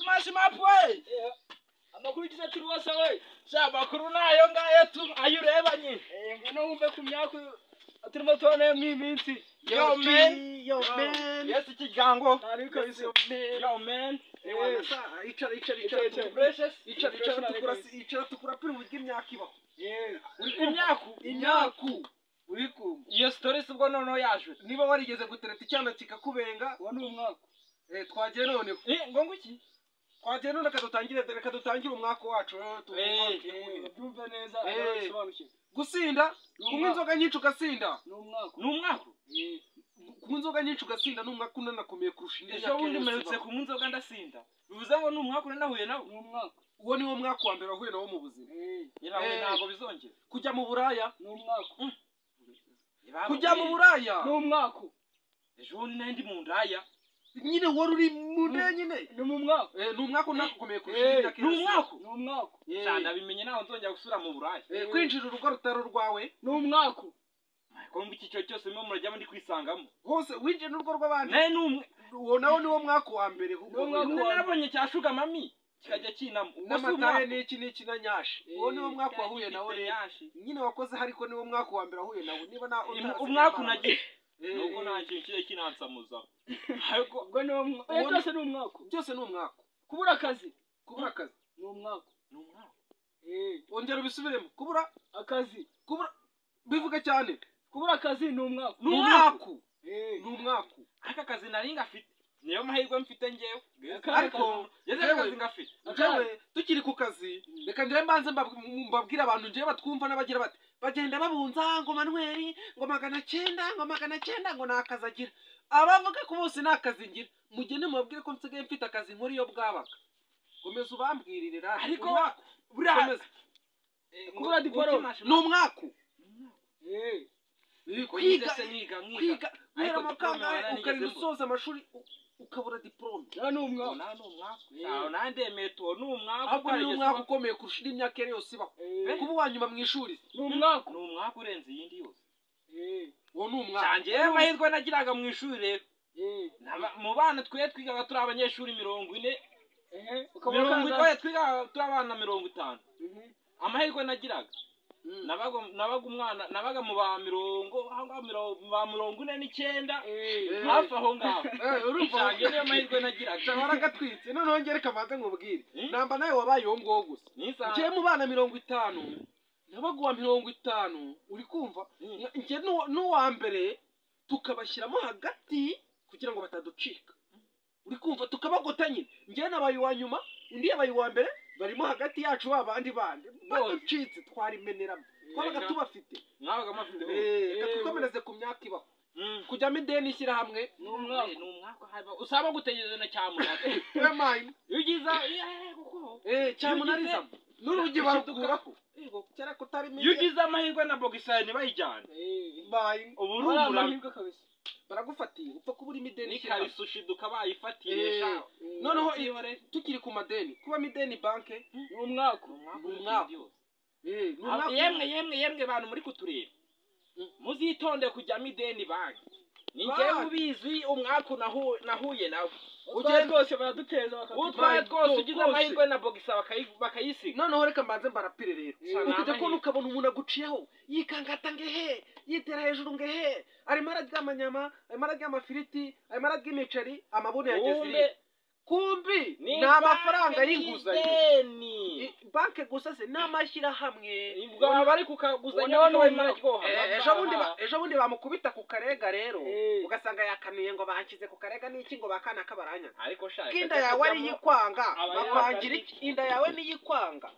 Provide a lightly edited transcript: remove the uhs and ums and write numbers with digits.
Mashi mapu we. Amakuru ugize turi wose we. Sha makuru nayo ngayo tu ayo ureba nyine. Ngwino wumve ku myaka turimo tubona mu minsi. Yo man, yo man. Yes ikigango. Ariko yo man. Icara icara icara. Precious. Icara icara tukura icara tukura pira uburyo imyaka ibaho. Imyaku imyaku. Uri kumva. Iyo story ubwo noneho yaje. Niba warigeze gutereta icyana kikakubenga, uwo ni umwaka. Twagiye none. Ngo nguki? Twagiye none reka dutangire umwaka wacu byumve neza asobanukiwe. Gusinda, kunywa inzoga nyinshi ugasinda. Ni umwaka. Ni umwaka. Kunywa inzoga nyinshi ugasinda ni umwaka unanakomeye kurusha indi. Ejo bundi mperutse kunywa inzoga ndasinda. Bivuze ngo ni umwaka unanahuye nawo. Ni umwaka. Uwo ni wo mwaka wa mbere wahuye nawo mu buzima. Yarawe ntabwo bizongera. Kujya mu buraya ni umwaka. Kujya mu buraya ni umwaka. Ejo bundi nari ndi mu ndaya. Nyine wari uri mu ndaya nyine. Ni mu mwaka. Ni umwaka unakomeye kurusha indi myaka. Ni umwaka. Ni umwaka. Cyane abimenye naho nzongera gusubira mu buraya. Kwinjira urugo rutari urwawe ni umwaka. Ko mbi icyiciro cyose mwe murajyamo ndi kwisangamo. Hose winjira n'urugo rw'abandi. Naye ni umwe. Uwo nawo ni wo mwaka wa mbere. Narabonye cya shuga mami kikajya kinamo. N'amataye n'iki n'iki na nyashi. Uwo ni wo mwaka wahuye nawo rero. Nyine wakoze hariko ni wo mwaka wa mbere wahuye nawo. Niba na umwaka unagiye. Nubwo nta kintu kiri kinansamuza. Ariko ubwo ni umwaka. Byose ni umwaka. Byose ni umwaka. Kubura akazi. Kubura akazi. Ni umwaka. Ni umwaka. Ongera ubisubiremo. Kubura akazi. Kubura bivuga cyane. Kubura akazi ni umwaka. Ni umwaka. Ni umwaka. Aka kazi nari ngafite. Niyo mahirwe mfite ngewe. Ariko yeze akazi ngafite. Jewe tukiri ku kazi reka njye mbanze mbabwira abantu ngiye batwumva n'abagira bati bagenda babunza ngo Manuel ngo 900 ngo 900 ngo nakazi agira. Abavuga ko bose nakazi ngira mugende mubabwire ko nsigaye mfite akazi nkuri yo bwabaga. Komeza ubambwirire rero. Ariko buriya kubura diplome ni umwaka. Kwiga kwiga guhera mu kangahe ukarinda usoza amashuri ukabura diplome. Ni umwaka. Ni umwaka. Nandemeye to ni umwaka. Ahubwo ni umwaka ukomeye kurusha indi myaka yose ibaho. Kuba uwa nyuma mu ishuri ni umwaka. Ni umwaka urenze iyindi yose. Uwo ni umwaka. Cyanjye amahirwe nagiraga mu ishuri rero. Mu bana twe twigaga turi abanyeshuri 40. Twigaga turi abana 50. Amahirwe nagiraga. Nabaga umwana nabaga mu ba mirongo aho ngaho ba 49 hafi aho ngaho. Urumva cyanjye niyo mahirwe nagiraga. Waragatwitse noneho ngere kamanze nkubwire. Namba nawe wabaye uwo nguwo gusa. Ngiye mu bana 50 nabaga uwa 50 uri kumva ngiye n'uwa mbere tukabashyiramo hagati kugira ngo bataducika. Uri kumva tukabagota nyine. Ngiye nabaye uwa nyuma undi yabaye uwa mbere barimo hagati yacu babandi bandi baducitse twarimeneramo twabaga tubafite mwabaga mafite. Reka twikomereze ku myaka ibaho. Kujyamo ideni ishyirahamwe ni umwaka. Ni umwaka usaba gutegereza na cyamunara. Iyo ugize kuko cyamunariza n'urugi barukuraho. Kera kutarimo. Iyo ugize amahirwe na bogisari ntibayijyane. Ubu uri amahirwe kabisa. Baragufatiye upfa kubura imideni ni karisushi dukabayifatiye. Noneho tukiri ku madeni kuba mideni banke ni umwaka. Ni umwaka. Yemwe yemwe yemwe bantu muri kutureba muzitonde kujya mideni banke. Ni njyewe ubizi umwaka nahuye nawe. Utwaye rwose baraduteza bakatutwaye. Utwaye rwose ugize amahirwe na bogisa bakayisiga. Noneho reka mbanze mbarapire rero. Ukajya kubona ukabona umuntu aguciyeho yikangata ngehe yitera hejuru ngehe arimo ararya amanyama arimo ararya amafiriti arimo ararya imiceri amabuno yageze iri. Kumbi ni amafaranga y'inguzanyo. Banke gusa se n'amashyirahamwe. Ubwo bari kukaguzanya ejo bundi bamukubita ku karega rero ugasanga yakanuye ngo bankize ku karega n'iki ngo bakana kabaranya. Ariko shaka inda yawe ari yikwanga bakwangira iki inda yawe ni yikwanga.